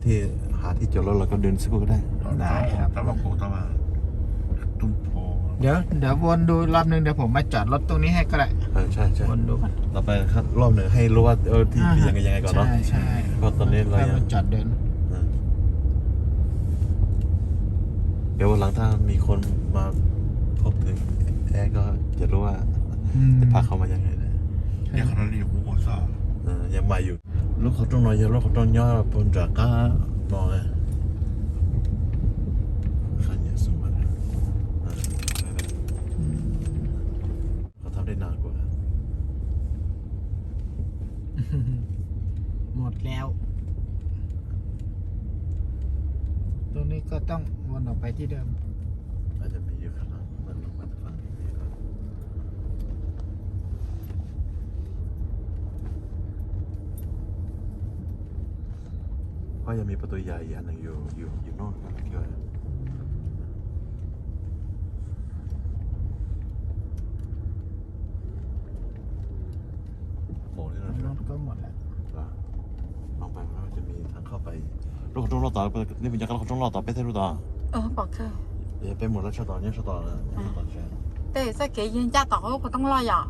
Thì hả, thì chỗ đó là con đường xích của cái đấy. Đó, đó, đó mà cô tao mà tung phố. Dio, dio, วนดูรอบนึง เดี๋ยวผมมาจอดรถตรงนี้ให้ก็ได้ Ờ, sai, sai. วนดูก่อน Tao phải lom nữa hay รู้ว่า เออ ที่ ที่ยังไง ยังไงก่อนเนาะ ใช่ ใช่ เพราะตอนนี้เรายัง ค่อยมาจอดเดิน เดี๋ยววันหลังถ้ามีคนมาพบถึงแอดก็จะรู้ว่า จะพาเขามายังไงนะ ยังใหม่อยู่ Lub qhov rooj no yog lub qhov rooj nyob puag nram qab no. หมดแล้ว ตรงนี้ก็ต้องวนออกไปที่เดิม Ho yog มีประตูใหญ่ อีกอันหนึ่ง อยู่ อยู่ อยู่โน่น Mus li no. Lub qhov rooj loj tod, nej puas nco qab lub qhov rooj loj tod peb thiaj lub tod? Yog peb mus lawm sab tod, nyob sab tod, sab tod. Tej txoj kev ncaj tom lub qhov rooj loj yom.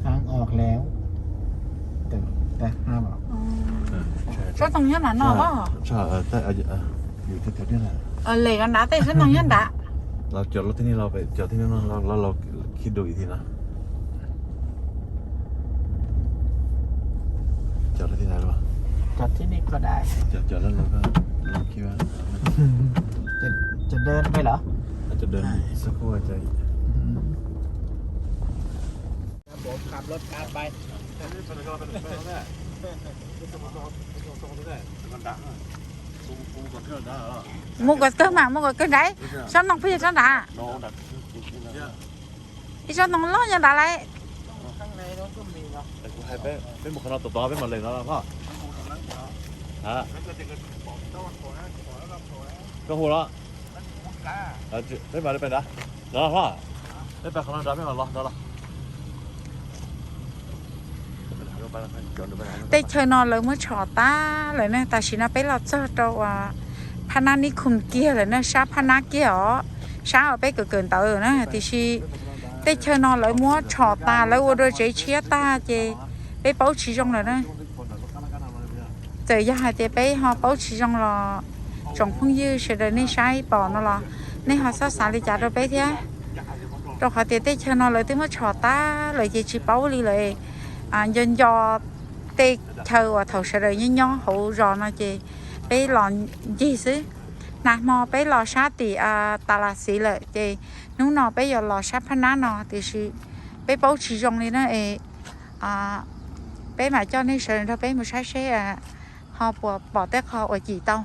Tag ออกแล้ว แต่แต่ห้ามออก Sab ntoo nyob nram no. Lem no nrad tej sab ntoo nyob nrad. Los cov lub tib neeg los cov tib neeg no los los khib dua ib tib no. Cov lub tib neeg los cov lub los khib. Cov dawb peb los cov dawb xab khuaj cov. Dio, ผมขับรถพาไป Mus kom kawg mas, mus kom kawg nrad. Sab ntoo peb yog sab nrad. Ib sab ntoo loj nyob nrad lauj. Peb mus qhov no tod tod peb mam lem no los. Koj hu los. Peb mam li pem nrad no los. Peb pem qhov no nrad peb mam los no los. Tej chaw no lawv muab tshos tag lawm na, tam sim no peb los txog rau uas Phab Nab Nib Khoom kiag lawm na, sab Phab Nab kiag os, sab uas peb kawm kawm ntawv na, tiam sis tej chaw no lawv muab tshos tas, lawv ua dua tsev tshiab tag ces peb paub tsis zoo lawm na. Txawm yog hais tias peb ho paub tsis zoo los tsoom phooj ywg sawv daws nej saib pom no los nej ho txhob xav li cas rau peb thiab, rau qhov tias tej chaw no lawv twb muab tshos tag lawm ces tsis paub li lawm. Nco nco tej chaw uas thaum sawv daws nyob nyob hauv zos no ces peb los ncig xwb. Nag hmo peb los sab tim Tas Las Xiv lawm ces hnub no peb yuav los sab Phab Nab no tiam sis peb paub tsis zoo li na es peb mam coj nej sawv daws nrog peb mus saib seb ho puas pom tej qho uas cim tau.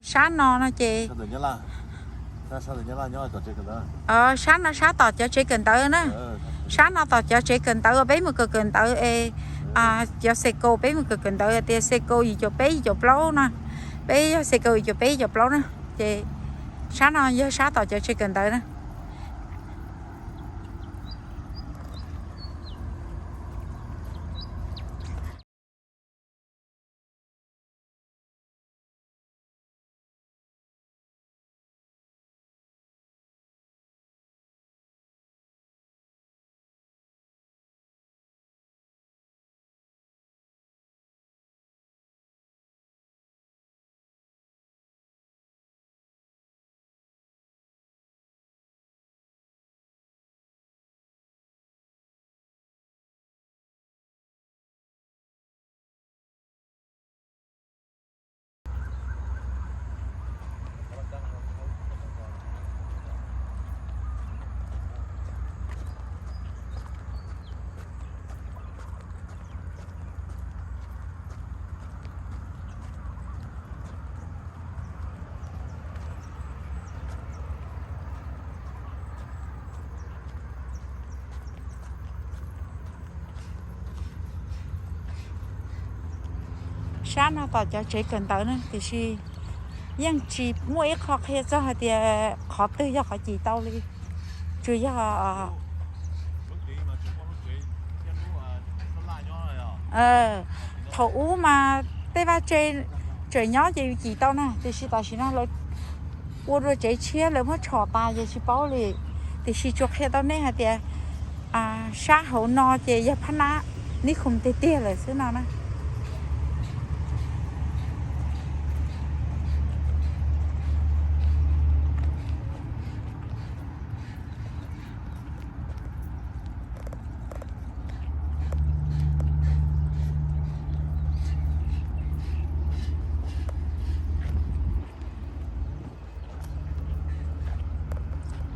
Sab no no ces sab no sab tom cov tsev kawm ntawv na. Sab no tom cov tsev kawm ntawv uas peb mus kawm kawm ntawv es cov xes kaus peb mus kawm kawm ntawv tias xes kaus yim caum peb yim caum plaub no, peb yog xes kaus yim caum peb yim caum plaub na. Ces sab no yog sab tom cov tsev kawm ntawv na. Sab no tom cov tsev kawm ntawv na, tiam sis yeej tsis muaj ib qho qhia txog hais tias qhov twg yog qhov cim tau li. Tsuas yog thaum ub mas tej vaj tse tseem nyob ces yus cim tau na, tiam sis tam sim no lawv ua dua tsev tshiab lawv muab tshom tas ces tsis paub li. Tiam sis tsuas qhia tau nej hais tias sab hauv no ces yog Phab Nab Nib Khoom tiag tiag lawm xwb no na.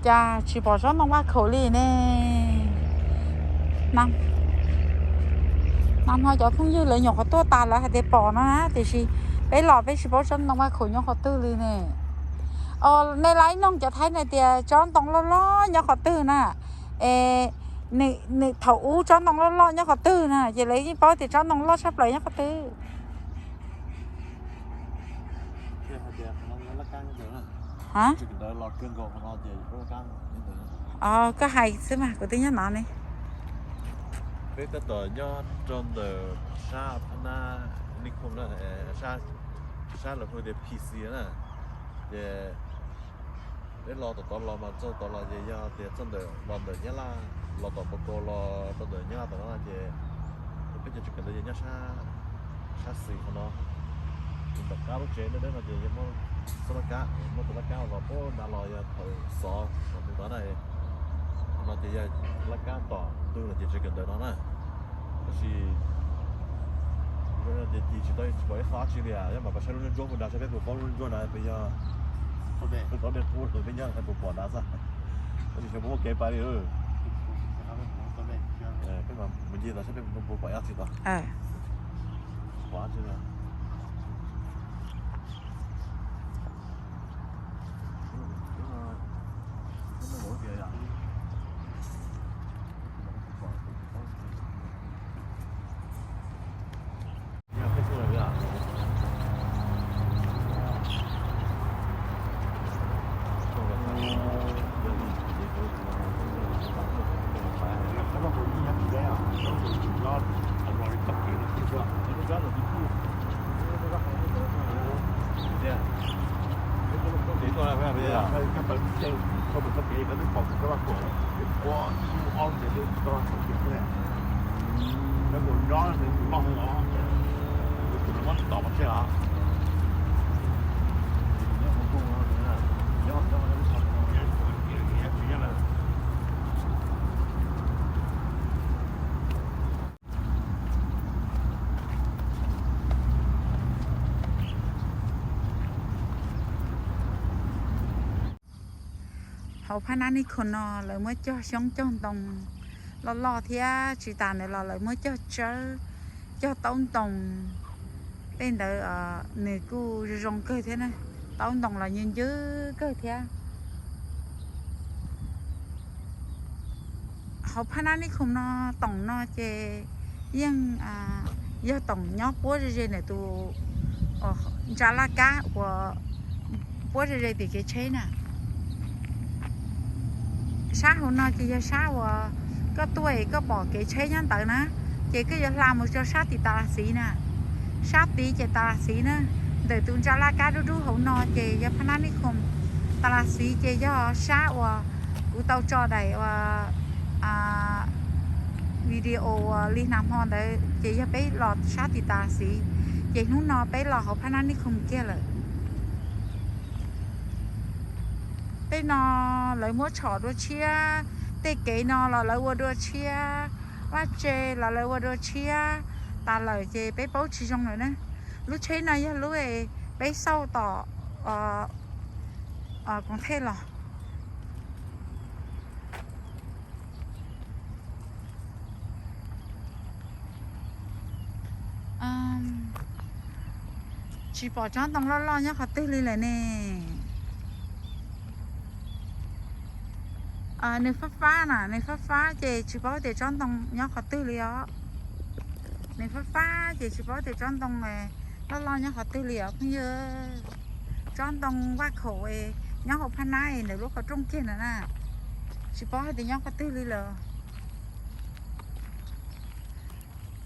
Cas tsis pom tsob ntoo Vaj Khaum li ne? Nag hmo cov phooj ywg lawv nyuam qhuav tuaj tas lawv hais tias pom no na, tiam sis peb los peb tsis paub tsob ntoo Vaj Khaum nyob qhov twg li ne. Nej laib noog cov Thaib na tias tsob ntoo loj loj nyob qhov twg na, es nws thaum ub tsob ntoo loj loj nyob qhov twg na, ces lawv yeej paub tias tsob ntoo loj tshaj plaws nyob qhov twg. Koj hais xwb mas kuv twb nyob no ne. Peb tab tom nyob rau ntawm sab Phab Nab Nib Khoom na, sab lawv hu tias P C na, ces peb los tom tod los mas txog tod los ces yog tias txog ntawm los ntawm Nyab Laj los tom Pov Kos los rau ntawm Nyab Laj tom no ces peb cov tsev kawm ntawv ces nyob sab xis qhov no. Ces tom qab lub tsev deb deb no ces yog muaj xub laj kab, muaj tus laj kab los puag nrad los yog thaum xov los tus tod na. Qhov no ces yog laj kab tom ntug no ces tsev kawm ntawv no na. Tab sis ces cim tsis tau, tsis pom ib qho dab tsi li. Yog mas koj saib lub ntsuab puag nrad saib peb puas paub lub ntsuab nrad, peb yog tau dej qub rau peb nyob puas pom nrad xwb. Tab sis xyov puas muaj kev pais li. Peb mus ncig tod saib peb puas pom ib qho dab tsi tod. Pom dab tsi li. Hauv Phab Nab Nib Khoom no lawv muab cog xyoob cog ntoo loj loj thiab tsis tas ntawd los lawv muab cog tsawb, cog taub ntoo. Tej ntawd nws kuj zoo zoo kawg thiab na, taub ntoo los ncw ncw kawg thiab. Hauv Phab Nab Nib Khoom no, toom no ces yeej yog toom nyob puab ze ze ntawm tus ntsa laj kab uas puab ze ze tim kev tsheb na. Sab hauv no ces yog sab uas koj tuaj es koj pom kev tsheb nyob ntawd na, ces koj yuav hla mus rau sab tim tas las xiv na. Sab tid ces tas las xiv na, ntawm tus ntsa laj kab dub dub hauv no ces yog Phab Nab Nib Khoom. Tas las xiv ces yog sab uas kuv tau tso daim uas video uas li hna hmo ntawd ces yog peb los sab tim tas las xiv, ces hnub no peb los hauv Phab Nab Nib Khoom kiag lawm. Tej no lawv muab tshom dua tshiab, tej kev no los lawv ua dua tshiab, vaj tse los lawv ua dua tshiab tas lawm ces peb paub tsis zoo lawm na. Lub tsheb no yog lub peb xauj tom Koos Thej los. Tsis pom tsob ntoo loj loj nyob qhov twg li lawm ne. Nws fab fab na, nws fab fab ces tsis paub tias tsob ntoo nyob qhov twg li os. Nws fab fab ces tsis paub tias tsob ntoo, Loj loj nyob qhov twg li os phooj ywg? Tsob ntoo vaj khaum nyob hauv phab nab ntawm lub qhov rooj kiag ntawd na. Tsis paub hais tias nyob qhov twg li lawm.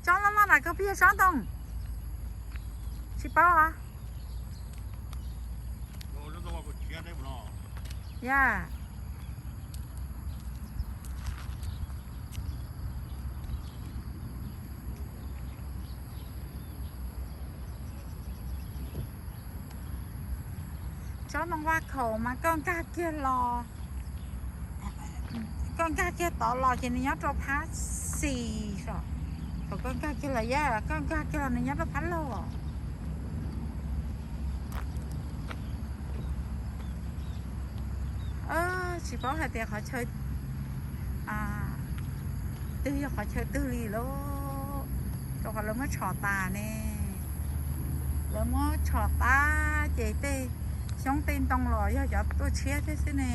Tsob loj loj nram kawg peb yog tsob ntoo. Tsis paub os. Ya. Tsob ntoo vaj khaum mas koj nkag kiag los, koj nkag kiag tod los ces nws nyob rau phab xis os. Thaum koj nkag kiag los, ya, koj nkag kiag los nws nyob rau phab laug os. Tsis paub hais tias qhov chaw twg yog qhov chaw twg li lauj, rau qhov lawv muab tshom tas ne. Lawv muab tshom tas ces tej xyoob tej ntoo los yog cov tuaj tshiab thiab xwb ne.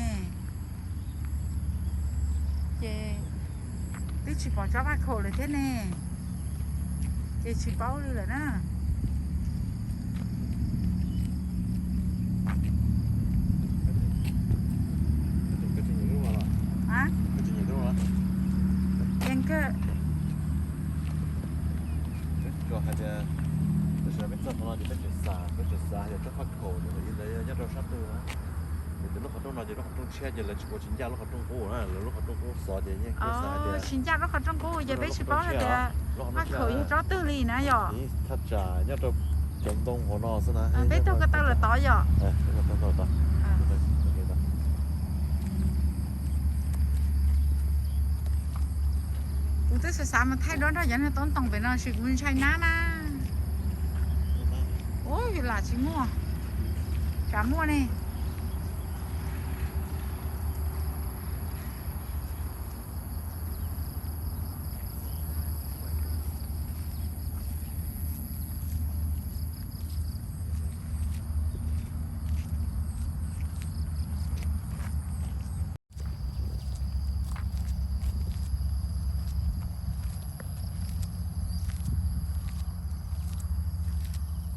Ces twb tsis pom tsob vaj khaum lawm thiab ne, ces tsis paub li lawm na. Yeej kawg. Hais tias, tam sim no peb txog qhov no ces peb tseem xav, peb tseem xav hais tias tsob vaj khaum ntawd nyob rau sab twg na. Vim tias lub qhov rooj no ces lub qhov rooj tshiab ces lawv tsis, kuv tsis ncaj lub qhov rooj qub na, lawv lub qhov rooj qub xov ces yeej kuv xav hais tias, tsis ncaj lub qhov rooj qub ces peb tsis paub hais tias vaj khaum yog tsob twg li na yom. Thaj tsam nyob rau cov ntoo hauv no xwb na. Peb taug ko taw lawm tod yom. Kuv twb xav xav mus thaij duab nrog cov niag tsob ntoo pem no tab sis kuv ntshai nab na. Ub, yus lam tsis muaj, tsam muaj ne.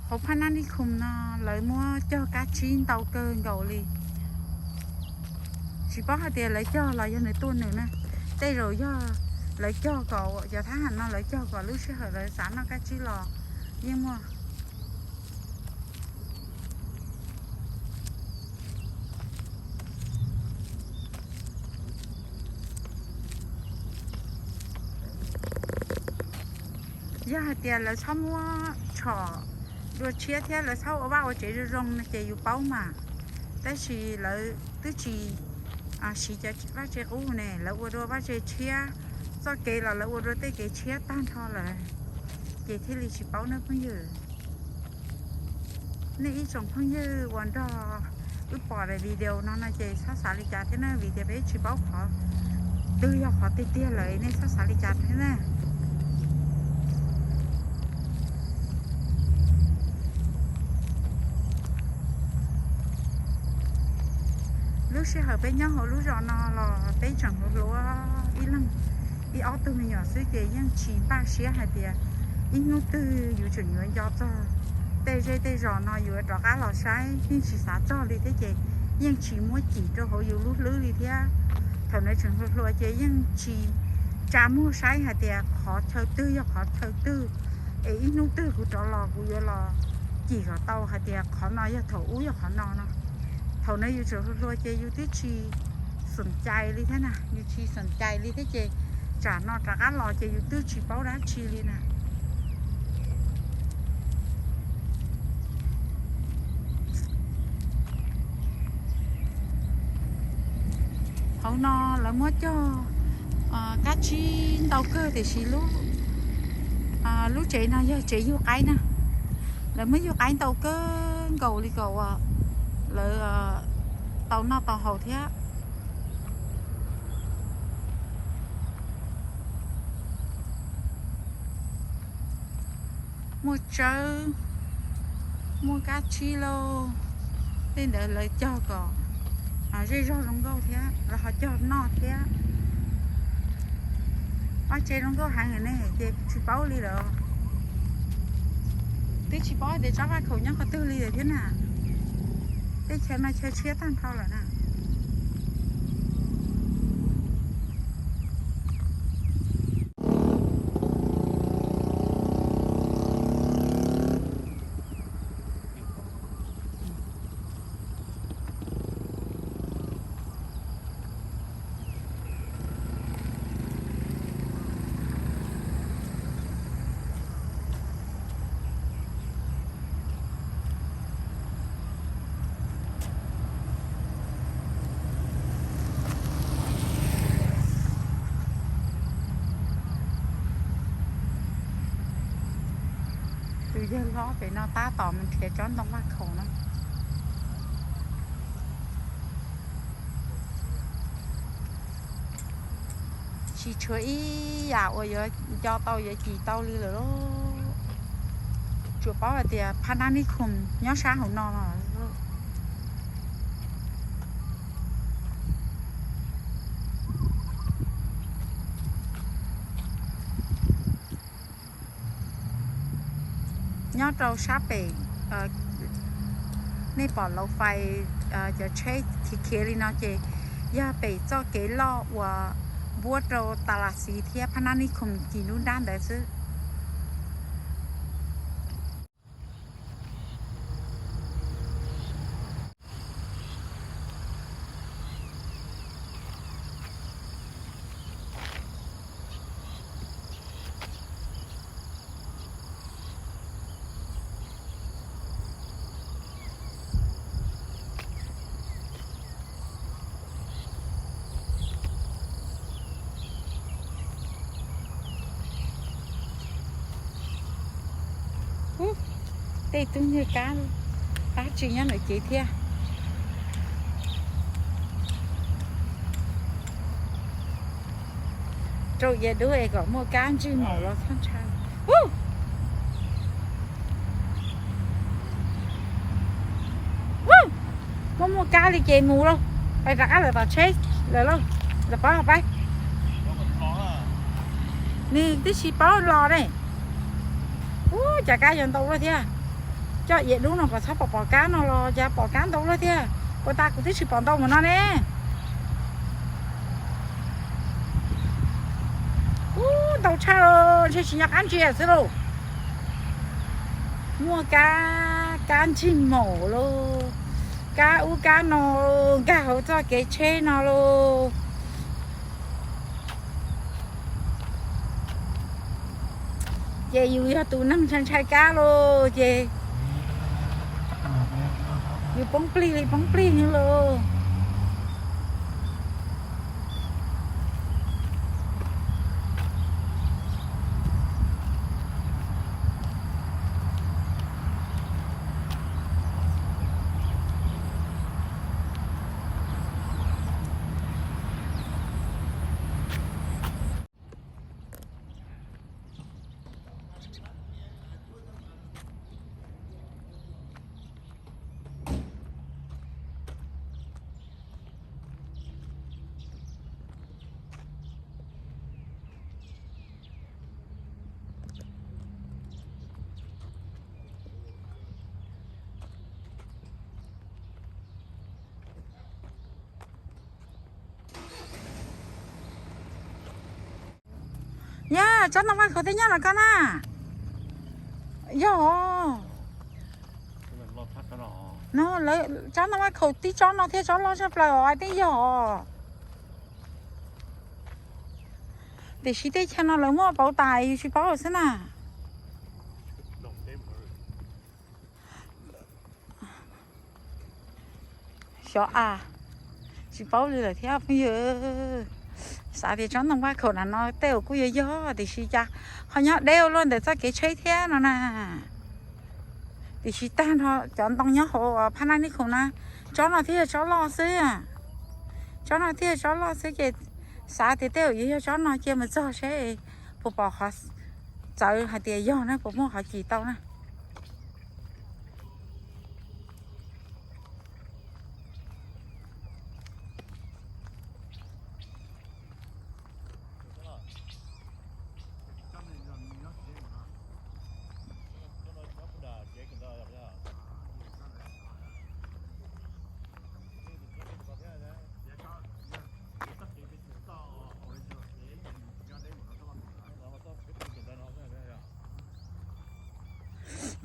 Hauv phab nab nij khum no lawv muab cog kab tsib ntau kawg nkaus li. Tsis paub hais tias lawv cog los yog nws tuaj nws na. Tej zaum yog lawv cog kom, cov thab ham no lawv cog kom lub sij hawm lawv xav noj kab tsib los yeej muaj. Yog hais tias lawv txhob muab tshom dua tshiab thiab lawv txhob ua vaj ua tsev zoo zoo no ces yus paub mas. Tab sis lawv twb tsis siv cov vaj tse qub ne, lawv ua dua vaj tse tshiab, txoj kev los lawv ua dua tej kev tshiab tag nrho lawm, ces thiaj li tsis paub nawb phooj ywg. Nej ib tsoom phooj ywg uas nrog wb pom daim video no no ces txhob xav li cas thiab na, vim tias peb tsis paub qhov twg yog qhov tiag tiag lawm, nej txhob xav li cas thiab na. Lub sij hawm peb nyob hauv lub zos no los peb tseem hluas hluas, ib leeg ib ob tug me nyuam xwb ces yeej tsis npaj siab hais tias ib hnub twg yus tseem yuav nco txog tej zej tej zos no yuav rov qab los saib, yeej tsis xav txog li thiab ces yeej tsis muab cim rau hauv yus lub hlwb li thiab. Thaum ntawd tseem hluas hluas ces yeej tsis tsa muag saib hais tias qhov chaw twg yog qhov chaw twg, es ib hnub twg kuv rov los kuv yuav los cim kom tau hais tias qhov no yog thaum ub yog qhov no no. Thaum ntawd yus tseem hluas hluas ces yus twb tsis xom cai li thiab na, yus tsis xom cai li thiab ces tsam no rov qab los ces yus twb tsis paub dab tsi li na. Hauv no lawv muab cog kab tsib ntau kawg tiam sis lub tsev no yog tsev yug qaib na. Lawv muab yug qaib ntau kawg nkaus li kom uas lawv tau noj tau haus thiab. Muaj tsawb, muaj kab tsib lauj, tej ntawd lawv cog kom zej zog zoo nkauj thiab lawv ho cog noj thiab. Vaj tse zoo nkauj heev ne ces tsis paub li lawm. Twb tsis paub tias tsob Vaj Khaum nyob qhov twg li lawm thiab na. Teb chaws no chaw tshiab tag nrho lawm na. Tus yawg hlob pem no tab tom mus nrhiav tsob ntoo Vaj Khaum na. Tsis tshuav ib yam uas yuav nco tau yuav cim tau li lawm lauj. Tsuas paub hais tias Phab Nab Nib Khoom nyob sab hauv no no. Nyob rau sab pem, nej pom lauv fais cov tsheb khiav khiav li no ces yog pem txoj kev loj uas npuab rau Tas Las Xiv thiab Phab Nab Nib Khoom cim nruab nrab ntawd xwb. Tej tug nyuag kab, kab tsis nyob lawm ces thiab. Rau iav dub es kom muaj kab ntsij maum los txhob ntshai. Muaj muaj kab li ces mus lauj, pais rov qab lawm tom tsheb lawm lauj, lawm pab pab. Nws twb tsis paub los ne. Ub, cas kab yuav ntau luaj thiab. Coj iav dub no kom txhob pom pom kab no los cas pom kab ntau luaj thiab. Ua tas kuv twb tsis pom ntau mus no ne. Ub, ntau tshaj, ntshe tsis nyob qab ntsia xwb lauj. Muaj kab, kab ntsig maum lauj, kab ub kab no, nkag hauv txoj kev tsheb no lauj. Ces yus yog tus neeg ntshai ntshai kab lauj ces yus poob plig li poob plig lauj. Yog tsob ntoo Vaj Khaum thiaj nyob los koj na. Yog os. No, tsob ntoo Vaj Khaum tib tsob no thiab tsob loj tshaj plaws os, twb yog os. Tiam sis teb chaws no lawv muaj pauv tas yus tsis paub xwb na. Xyov a, tsis paub li lawm thiab phooj ywg. Xav tias tsob ntoo Vaj Khaum na no tej zaum kuj yuav yog tiam sis cas ho nyob deb ua luaj ntawm txoj kev tsheb thiab no na. Tiam sis tag nrho cov ntoo nyob hauv Phab Nab Nib Khoom na, tsob no thiaj yog tsob loj xwb. Tsob no thiaj yog tsob loj xwb ces xav tias tej zaum yuav yog tsob no cia mus txog seb puas pom qhov txawv hais tias yog na, puas muaj qhov cim tau na.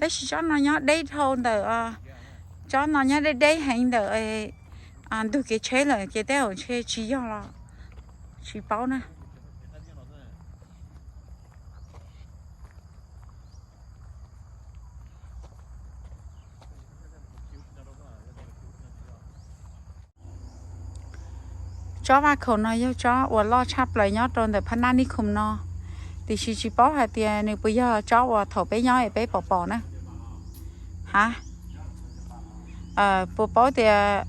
Tab sis tsob no nyob deb dhau ntawm, tsob no nyob deb deb heev ntawm ntug kev tsheb lawm ces tej zaum ntshe tsis yog los tsis paub na. Tsob vaj khaum no yog tsob uas loj tshaj plaws nyob rau ntawm Phab Nab Nib Khoom no, tiam sis tsis paub hais tias nws puas yog tsob uas thaum peb nyob es peb pom pom na. Ha, puas paub tias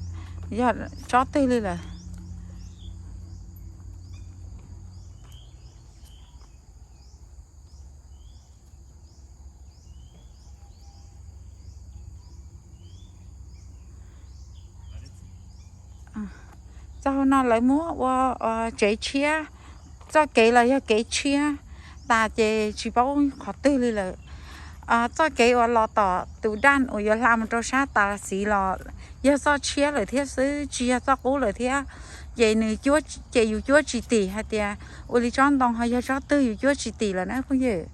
yog tsob twg li lawm. Txoj hauv no lawv muab ua tsev tshiab, txoj kev los yog kev tshiab tas ces tsis paub qhov twg li lawm. Txoj kev uas los tom tus daj uas yuav hla mus rau sab Tas Las Xiv los yog txoj tshiab lawm thiab xwb, tsis yog txoj qub lawm thiab. Ces nws, ces yus cuab tsis tim hais tias ua li tsob ntoo ho yog tsob twg yus cuab tsis tim lawm na phooj ywg.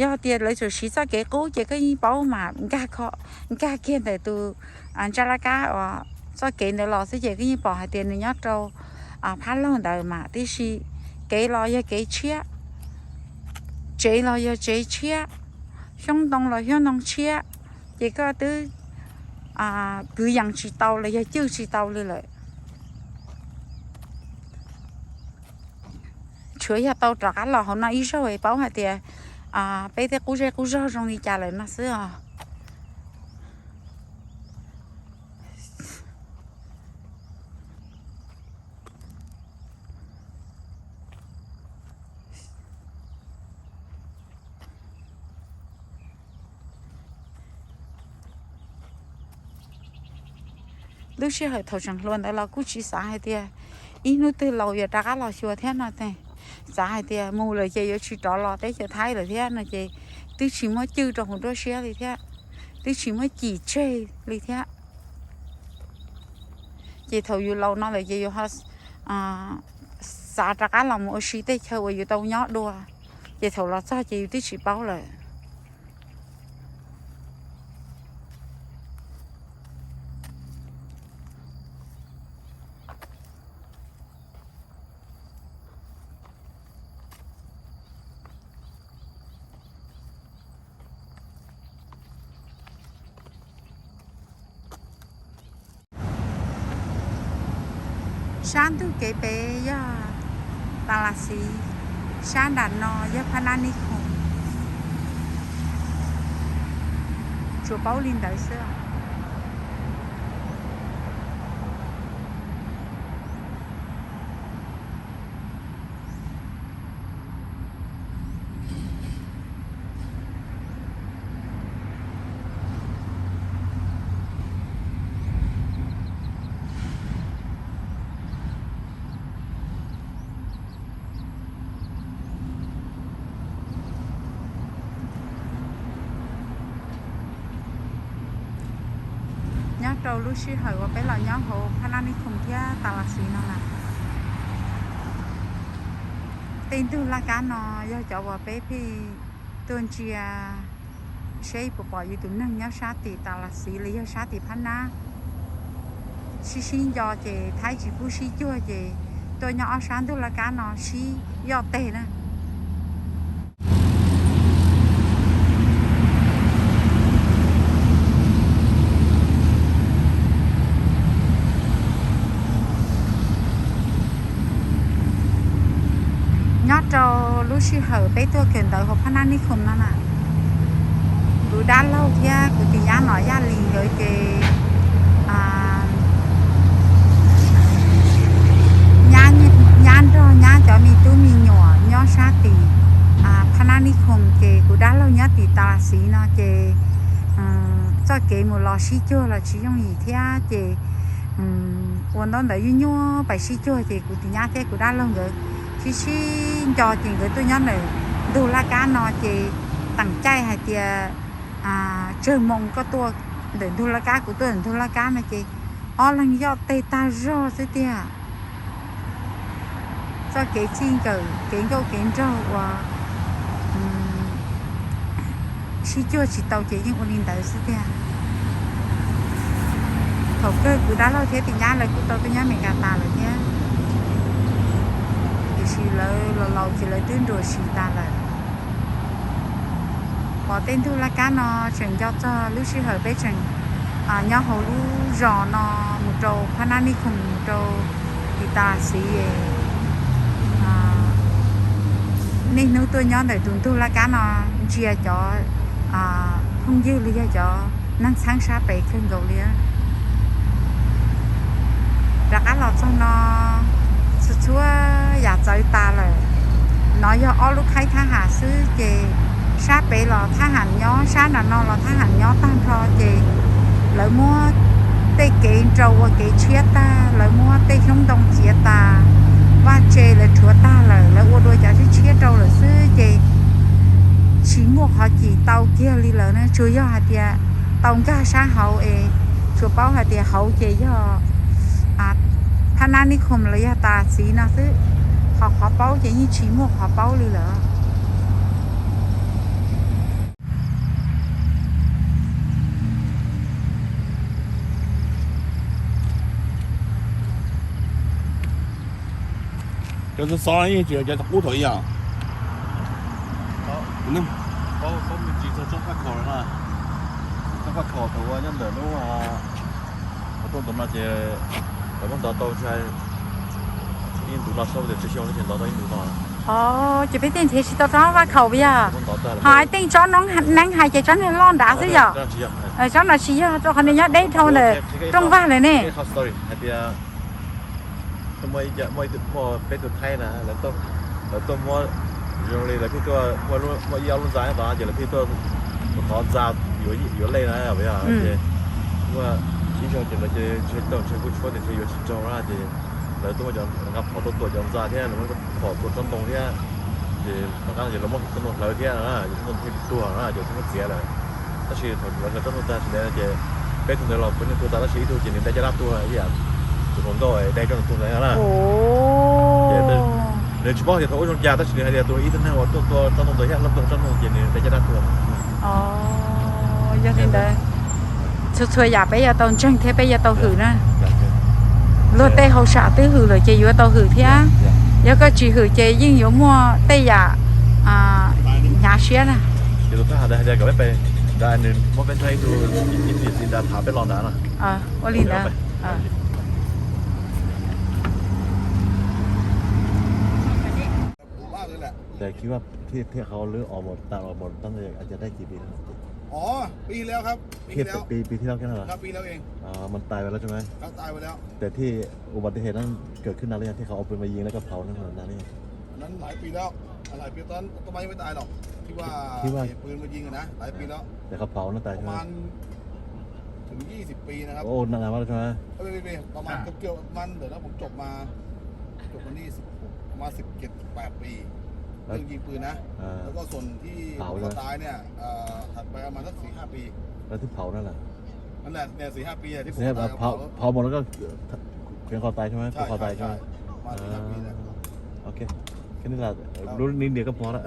Yog tias lawv tseem siv txoj kev qub ces koj yeej paub mas, nkag kiag ntawm tus ntsaj laj kab uas txoj kev ntawd los xwb ces koj yeej pom hais tias nws nyob rau phab laug ntawd mas, tiam sis kev los yog kev tshiab, tsev los yog tsev tshiab, xyoob ntoo los xyoob ntoo tshiab, ces koj twb kwv yees tsis tau los yog cwj tsis tau li lawm. Tsuav yog tau rov qab los hauv no ib zaug es paub hais tias peb tej qub zej qub zog zoo li cas lawm no xwb os. Lub sij hawm thaum tseem hluas ntawd los kuj tsis xav hais tias ib hnub twg laus yuav rov qab los xyuas thiab no. Xav hais tias mus lawm ces yuav tsis rov los teb chaws Thaib lawm thiab no ces twb tsis muaj cwj rau hauv nruab siab li thiab, twb tsis muaj cim tseg li thiab. Ces thaum yus laus no lawm ces yus ho xav rov qab los mus ua si tej chaw uas yus tau nyob dua, ces thaum los txog ces yus twb tsis paub lawm. Sab ntug kev pem yog Tas Las Xiv, sab nram no yog Phab Nab Nib Khoom. Tsuas paub li ntawd xwb. Nyob rau lub sij hawm uas peb los nyob hauv Phab Nab Nib Khoom thiab Tas Las Xiv no na, tej ntug laj kab no yog cov uas peb pheej tuaj ntsia seb puas pom yus tus neeg nyob sab tim Tas Las Xiv los yog sab tim Phab Nab. Sib sib nco ces Thaib tsis pub sib cuag ces tuaj nyob ob sab ntug laj kab no sib yoj teg na. Nyob rau lub sij hawm peb tuaj kawm ntawv hauv Phab Nab Nib Khoom no na, kuv dab laug thiab kuv tis nyab Nom Yaj Lis nkawd ces nyab nrog nyab cov me tub me nyuam nyob sab tim Phab Nab Nib Khoom ces kuv dab laug nyob tim Tas Las Xiv no ces txoj kev mus los sib cuag los tsis yooj yim thiab ces ua ntaub ntawv nyuaj nyuaj pais sib cuag ces kuv tis nyab thiab kuv dab laug nkawd sib sib nco ces nkawd tuaj nyob ntawm ntug laj kab no ces teem caij hais tias tsawg moos koj tuaj ntawm ntug laj kab kuv tuaj ntawm ntug laj kab no ces ob leeg yoj teg tag zog xwb tiag. Txoj kev txij nkawm kev nkauj kev nraug uas Sib cuag tsis tau ces yeej ua li ntawd xwb tiag. Thaum kawg kuv dab laug thiab tus nyab lawv kuj tau tuaj nyob Amelikas tas lawm thiab, tiam sis lawv laus laus ces lawv twb nruam sim tas lawm. Pom tej ntug laj kab no tseem nco txog lub sij hawm peb tseem nyob hauv lub zos no mus rau Phab Nab Nij Khoom mus rau Lis Tas Xiv. Niaj hnub tuaj nyob ntawm tus ntug laj kab no ntsia cov phooj ywg los yog cov neeg txheeb sab pem kawg nkaus li. Rov qab los txog no, txhua txhua yam txawv tas lawm. No yog ob lub khaib thab ham xwb ces sab pem los thab ham nyob, sab nram no los thab ham nyob tag nrho ces lawv muab tej kev rau ua kev tshiab tag, lawv muab tej xyoob ntoo txiav tas, vaj tse lawv rhuav tag lawm, lawv ua dua cov tshiab tshiab rau lawm xwb ces tsis muaj qhov cim tau kiag li lawm na. Tsuas yog hais tias tau nkag sab hauv es tsuas paub hais tias hauv ces yog Phab Nab Nij Khoom los yog Tas Xiv no xwb, ho qhov paub ces yeej tsis muaj qhov paub li lawm. Cov xov xov yeej tsis yog cov qub thaum ub os. Tsob faj khaum lawm na, tsob faj khaum thaum uas nyob ntawm lub, thaum tuaj ntawm no ces lawv muab ntov tau ntshai ib ntus no, xyoo tias tsib xyoo no ces ntov tau ib ntus no. Ces peb thiaj nrhiav tsis tau tsob faj khaum yog. Ho hais tias tsob neeb hais ces tsob niag loj nrad xwb yom. Tsob no tsis yog, rau qhov nws nyob deb dhau ntawm rooj vag lawm ne. Hais tias muaj ib tug, muaj peb tug Thaib na, lawv tuaj muab, zoo li lawv pheej tuaj muaj ib ob lub ntxa nyob tod ces lawv pheej tuaj mus thov ntxa yuav lej na, ces muaj ib zaug ces lawv ces ntshe tau ntshe kuj tshuab ces ntshe yuav tsis raug na ces lawv tuaj muab cov nqa phom tuaj tua cov ntxa thiab lawv muab phom tua tsob ntoo thiab. Ces tom qab no ces lawv muab tsob ntoo hlawv thiab na, ces tsob ntoo thiaj li tuag na, ces tsis muaj txiav lawm. Tab sis thaum lawv hlawv tsob ntoo tag sim neej no ces peb tug ntawd los puav leej tuag tas, tab sis ib tug ces nws dai caj dab tuag ib yam tus hluas nkauj dai tsob ntoo tuag ntawd na. Ces nws tsis paub hais tias thaum ub zoo cas, tab sis nws hais tias tus ib tug neeg uas tuaj tua tsob ntoo ntawd thiab hlawv tau tsob ntoo ces nws dai caj dab tuag. Yog li ntawd, txhua txhua yam peb yuav tau ntseeg thiab peb yuav tau hwm na. Luag tej hauj sam twb hwm lawm ces yuav tau hwm thiab. Yog koj tsis hwm ces yeej yuav muaj tej yam hnyav siab na. Ces tus thab ham ntawd hais tias kom peb, nws muab peb nrog ib tug, ib tug yawm txiv nrad tham peb los nrad no. Ua li ntawd. Ces khi va thiaj thiaj qhov lub o mos tas los mos tas no, a cas dai cim pis no? Thiaj pis, pis thiaj los kiag no los? Mas tais vas lawm tsis mas? Tes thiaj ua pas tis hem no kawm khwb nas li yog thiaj qhov o pw mas yeej lawv koj phaus no na li. Khi va tes qhov phaus no tais tsis mas? Lawv twb phaus na lawm. Phaus mus no koj kheev qhov tais tsis mas, kheev qhov tais tsis mas? Ok, lub niam koj pom lawm.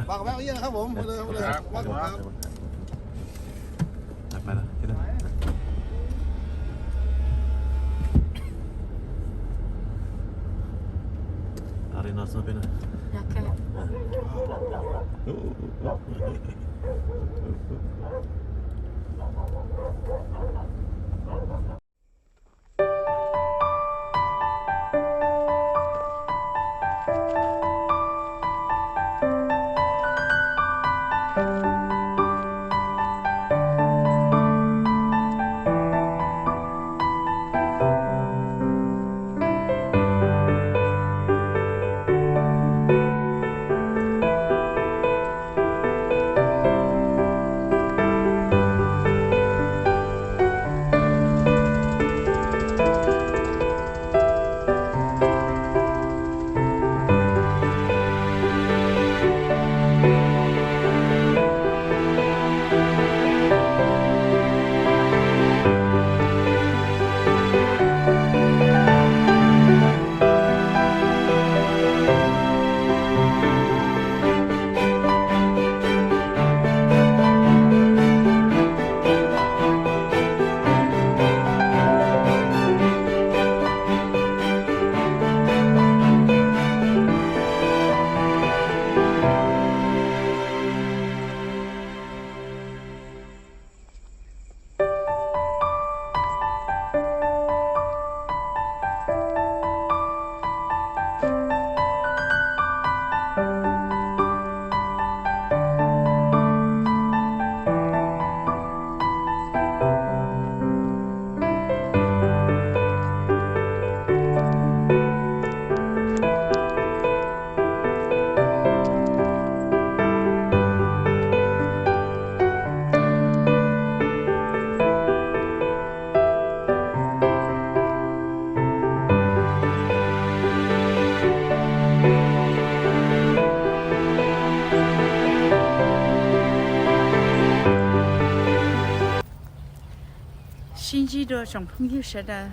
Sib ntsib dua tsoom phooj ywg sawv daws.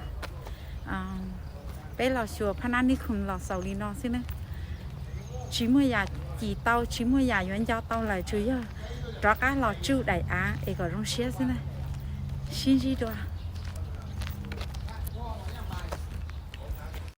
Peb los xyuas Phab Nab Nib Khoom los xaus li no xwb na. Tsis muaj yam cim tau, tsis muaj yam yuav nco tau lawm, tsuas yog rov qab los tsuj daim av es kom zoo siab xwb na. Sib ntsib dua.